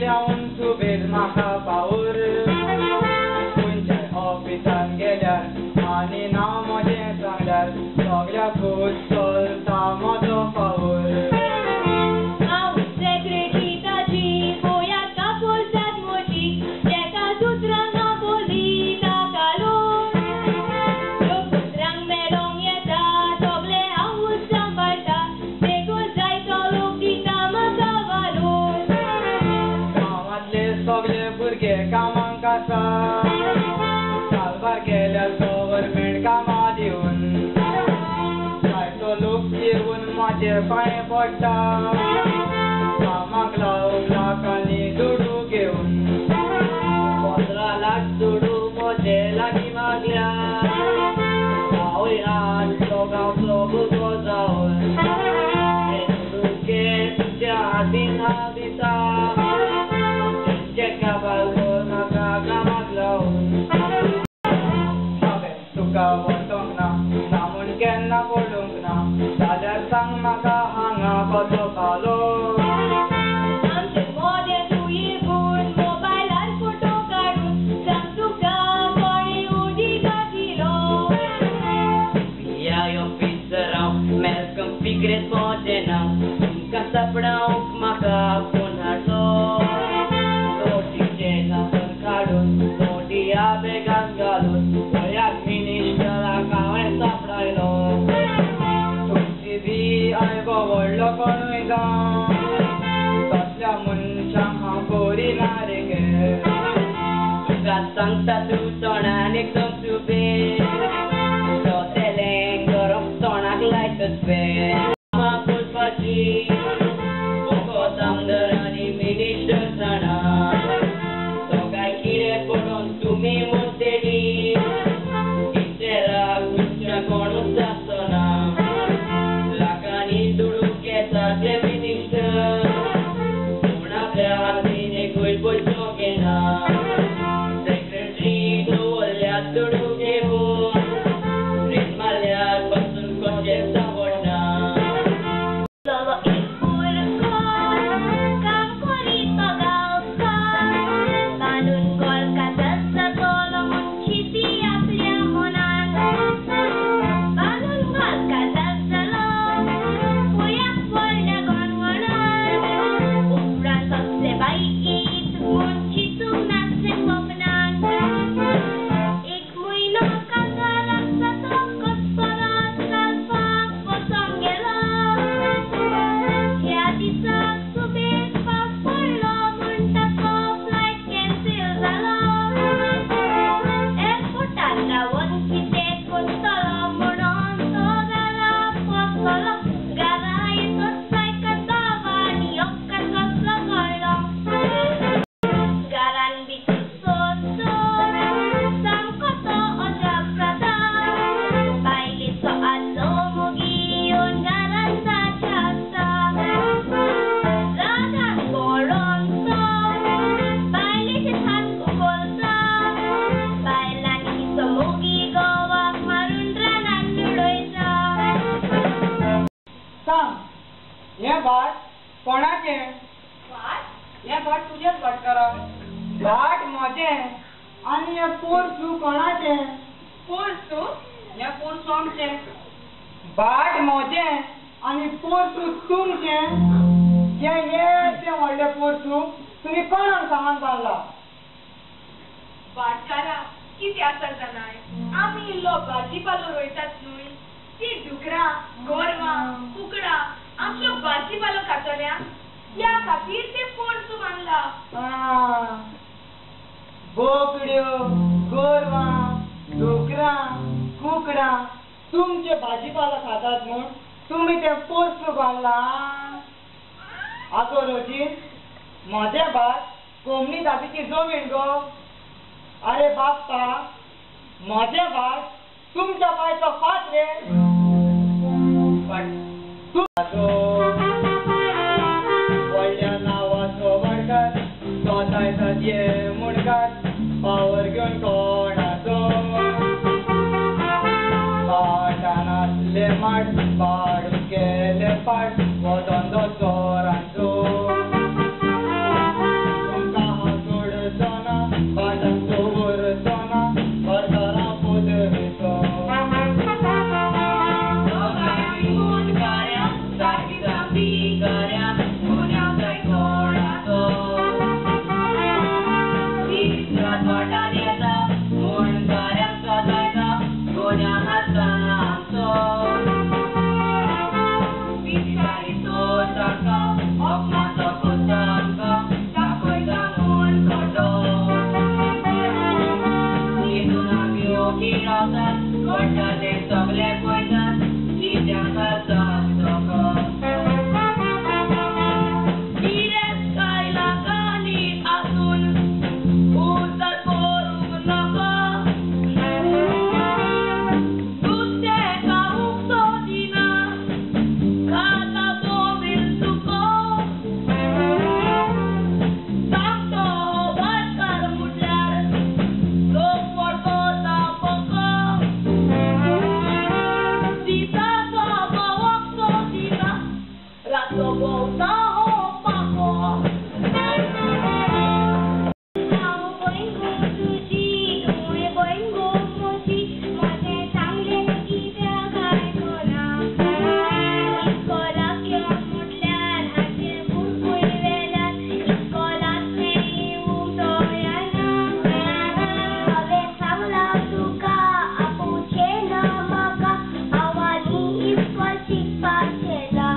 गेल्या सुबेज म्हाका पावर खंयच्याय ऑफिसान गेल्यार आनी नांव म्हजें सांगल्यार सगळ्याकूच चलता म्हजो पावर. हांव सेक्रेटरी ताजी पोया कापोर जात म्हजी तेका दुसऱ्यां ना बोली ताका लोक दुसऱ्यांक मेळोंक येता सगळें हांवूच सांबाळटा देखून जायतो लोक दिता म्हाका वालोर. गांवांतले सगळे भुरगे कामाक आसा सालबार केल्यार गव्हर्मेंट कामां दिवन जायतो लोक येवन म्हजे पांय पडटा कामाक लावंक लाखांनी दुडू घेवन. 15 लाख दुडू म्हजे लागीं मागल्या हांवूय आसलो गांवचो भुरगो जावन हे दुडू घे तुज्या हातीन हांव दिता तेंचे काबार कर म्हाका कामाक लावन. हांवें तुका वचोंक ना ना म्हूण केन्ना पडूंक ना जाल्यार सांग म्हाका हांगा कसो पावलो. आमचे मोदें तूं येवन मोबायलार फोटो काडून सांग तुका कोणें उदीक घातिलो. पीआय ऑफिसर हांव मॅलकम फिगरेद म्हजें नांव तुमकां सापडावंक म्हाका फोन हाडलो नोटीचें नंबर काडून नोटी ह्या बॅगान घालून पळयात मिनिस्टराक हांवें सापडायलो. तुमची बी I गो व्हडलो कोणूय जावं तसल्या मनशांक हांव करिना रे गे. तुका सांगता तूं तोंडान एकदम सुबेज सोतेलें गरम तोंडाक लायतच कामां करपाची फकत आमदार आनी मिनिस्टर जाणा सगळ्या किडे पडोन तुमी म्हणटली टिचराक तुमच्या कोणूच आसना लाखांनी दुडू घेतात ते मिनिस्टर पूण आपल्या हातीन एकूय पयसो घेना सेक्रेटरी दवरल्यात दुडू घेवन रीण मारल्यार पासून कशेंच आवडना. चलो एक भुरगो काम करीत तो गांवकार बांदून गोलकाजार जातलो म्हूण चिंती आपल्या मनान बांदून गोलकाजार जालो पोयाक पडल्या गणगणान उपरांत असलें बायीत म्हूण चिंतूंक नासलें सपनान एक म्हयनो काजाराक जातकच परत चलपाक वचोंक गेलो ह्या दिसाक सुबेज पावस पडलो म्हूण ताचो फ्लायट कॅन्सील जालो एअरपोर्टार रावन कितें करतलो म्हणून तो घरा परतलो घरा येतच ताका दाव आनी अपघात कसलो घडलो घरान भितर सरसर सामको तो अजाप जाता बायलेचो आदलो मोगी येवन घरान ताच्या आसता रागान गळोन तो बायलेचे हात उखलता बायलांनी तिचो मोगी घोवाक मारून रानान उडयता. सांग हें भाट कोणाचें? भाट? हें भाट तुजेंच भाटकारा. भाट म्हजें आनी हें पोरसूं कोणाचें? पोरसूं? हें पोरसूं आमचें. भाट म्हजें आनी पोरसूं तुमचें. हें येदें व्हडलें पोरसूं तुमी कोणाक सांगून बांदलां? भाटकारा कितें आसा जाणाय आमी इल्लो भाजीपालो रोयतात न्हय ती डुकरां गोरवां कुकडां आमचो भाजीपालो खातल्या त्या खातीर तें पोरसूं बांदलां. बोकड्यो गोरवां डुकरां कुकडां तुमचे भाजीपालो खातात म्हूण तुमी तें पोरसूं बांदलां. आगो रोजीन म्हजें भाट कोमणी जातीची जमीन गो. अरे बाप्पा म्हजें भाट तुमच्या पांयचो फात रे. व्हडल्या नांवाचो भाटकार तो जायतात ये मुणकार पावर घेवन कोणाचो भाटान आसले माड पाडून केले पाड हो धंदो चोरांचो. ओगी रावतात, घडटा तें सगळें पळयतात, कित्याक आसा धोको. गिरेस्ताय लागांनी आसून उजार करूंक नाका, नुस्तें खावंक सोदिना, खाता बोंबील सुको. सामको हो भाटकार म्हटल्यार लोक वळखता पोको, दिसाचो भोंवक सोदिना, रातचो भोंवता हो पाको. हांव भयण गो तुजी, तूंय भयण गो म्हजी, म्हजें सांगलें कित्याक आयकना? इस्कोलाक यो म्हटल्यार हाचे बुकूय वेल्यान इस्कोलांतलें येवंक तो येना. हांवें सांगलां तुका आपोवचें ना म्हाका, हांव आनी इस्कोल शिकपाचें ना.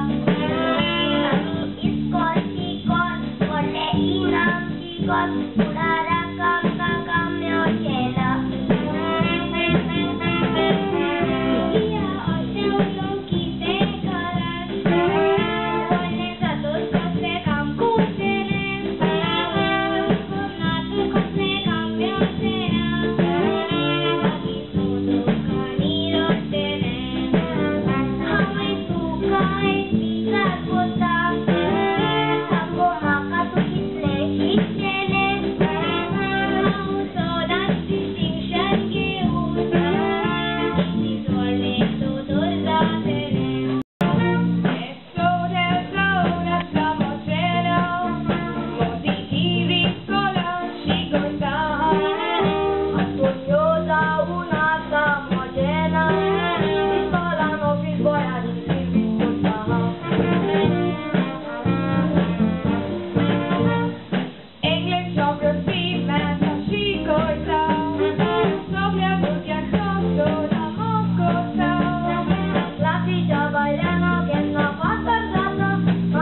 आमी इस्कोल शिकोन व्हडलें इनाम शिकोन फुडाराक आमकां काम मेवचें ना. लिया अशें उलोवंक कितें कारण, व्हडलें जातोच कसलें काम करचेलें, ना तर कसलें काम मेवचें ना, मागीर तूं दुकानी रडटलें. हांवें तुका एक विचार कोत्ता, सांग गो म्हाका तूं कितलें शिकलेलें? हांव सदांच डिस्टिंक्शन घेवन एक दीस व्हडलें दोतोर जातलें. आंतोनियो जावन आसा म्हजें नांव, इस्कोलान ऑफीस बॉय आनी सर्वीस करता हांव. इंग्लीश, जॉग्राफी, मॅथ्स शिकयता, सगळ्या भुरग्यांक दोतोर मोग करता. क्लासीच्या भायल्यान हांव केन्ना पासार जाता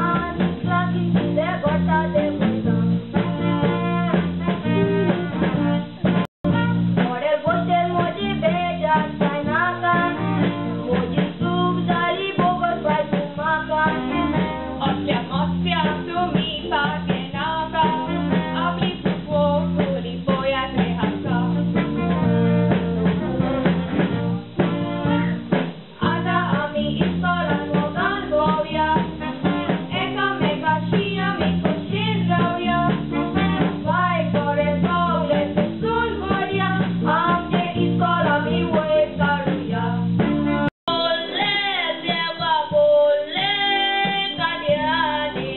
आनी क्लासीन कितें घडटा तें पळयता. मॉडेल बसचेर म्हजी बेजार जायनाका, म्हजी चूक जाली बोगस बाय तूं म्हाका. असल्या मस्त्याक तुमी पाट घेनाका, आपली चुको फुली पळयात रे हाका. आतां आमी इस्कोलान मोगान भोंवया, एकामेकाशी आमी खोशयेन रावया, वायट बरें सगळें सोसून व्हरया, आमचें इस्कोल आमी वयर काडुया. बोल्ले देवा बोल्ले गाडयांनी,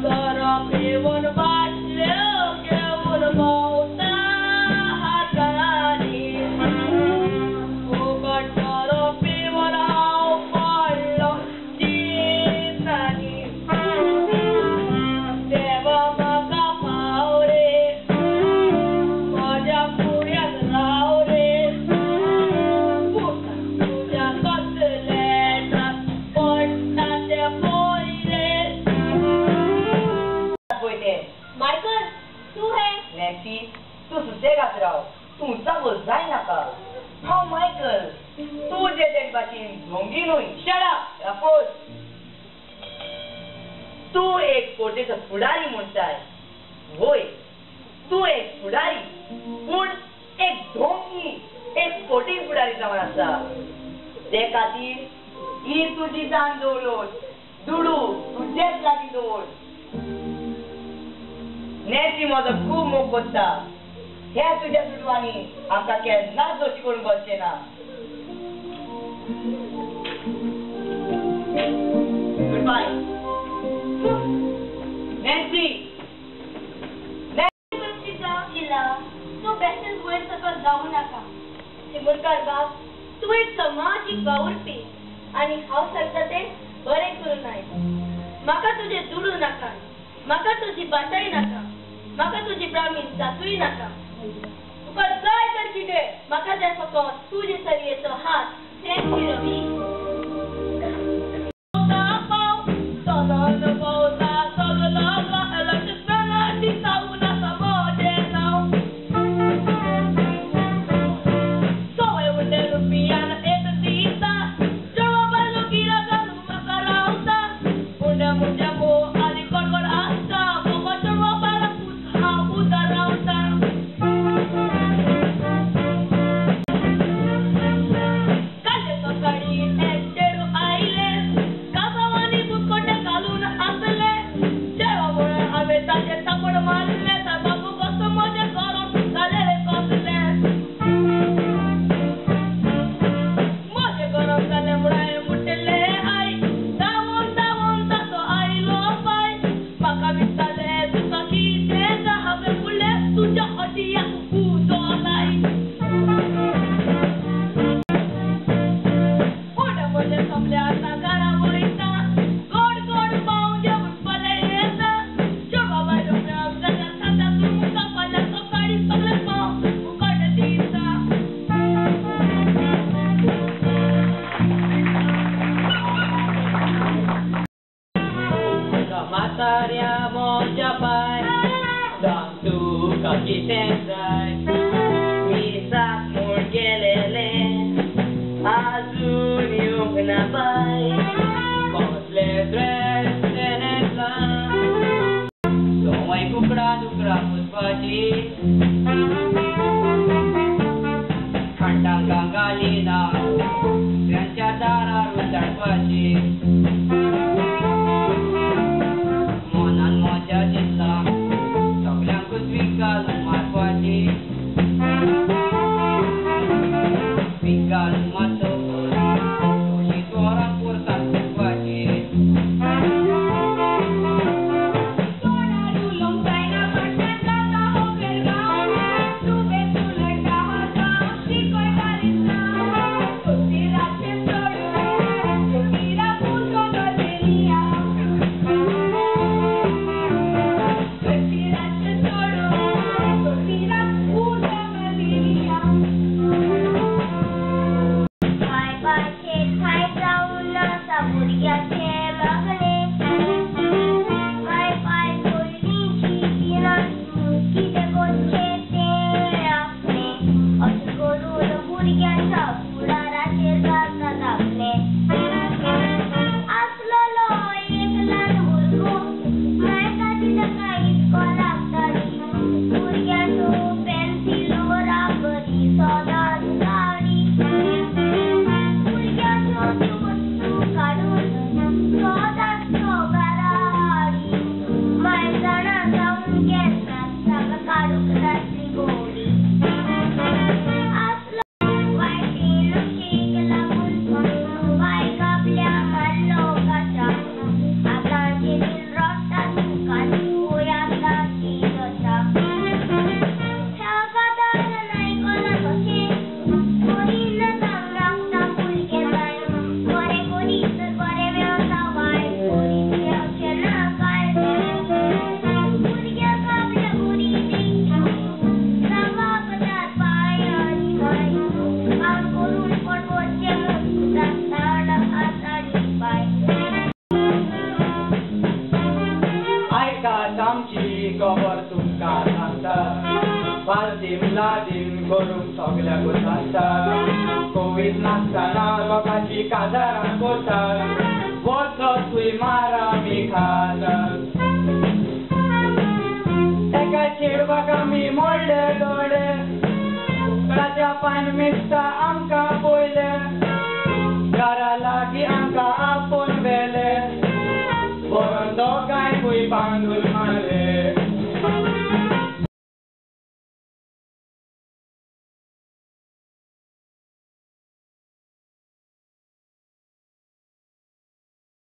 सोरो पिवन बाटल्यो घेवन भोंवता हातांनी, फुकट सोरो पिवन हांव पडलो चिंतांनी, देवा म्हाका पाव रे, म्हज्या फुड्यान राव रे, पुता तुज्या कसले त्रास पडटा ते पळय रे. पळय तें. मायकल, तूं हे? नॅन्सी, तूं सुसेगाद राव, तूं उचाबो जाय नाका. हांव मायकल, तूं जे तेणे भाशेन ढोंगी न्हय. Shut up! Raffles, तूं एक कोटेचो फुडारी म्हणटाय. वय, तूं एक फुडारी, पूण एक ढोंगी, एक फोटी फुडारी जावन आसा. ते खातीर ही तुजी जाण दवरून दुडू तुजेच लागीं दवर. नॅन्सी म्हजो खूब मोग करता. ह्या तुज्या दुडवांनी आमकां केन्नाच दोशी करूंक बसचें ना. Good bye Nancy. Shila, तूं बेस्टेच वयर सकयल जावं नाका. चिमुरकार बाब, तूं एक समाजीक वावुरपी आनी हांव सांगता तें बरें करून आयक. म्हाका तुजें दुडू नाका, म्हाका तुजी भाटाय नाका, म्हाका तुजी ब्राह्मीण जातूय नाका. तुका जाय तर कितें? म्हाका जाय फकत तुजे चलयेचो हात. Thank you Ravi. शिकपाची विकाल मातो तशीच वरां पोरसांत शिकपाची. खबर तुमकां सांगता बालदीम लादीम करूंक सगल्याक सांगता कोवीड नासतना लोकांची काजारां करता वचत मार आमी खाता एका चेडवाक आमी मोडले दोळे ताच्या पांय मिसता आमकां पयले घरा लागीं आमकां आपोवन व्हेले बरोवन दोगांय बांदून मारले.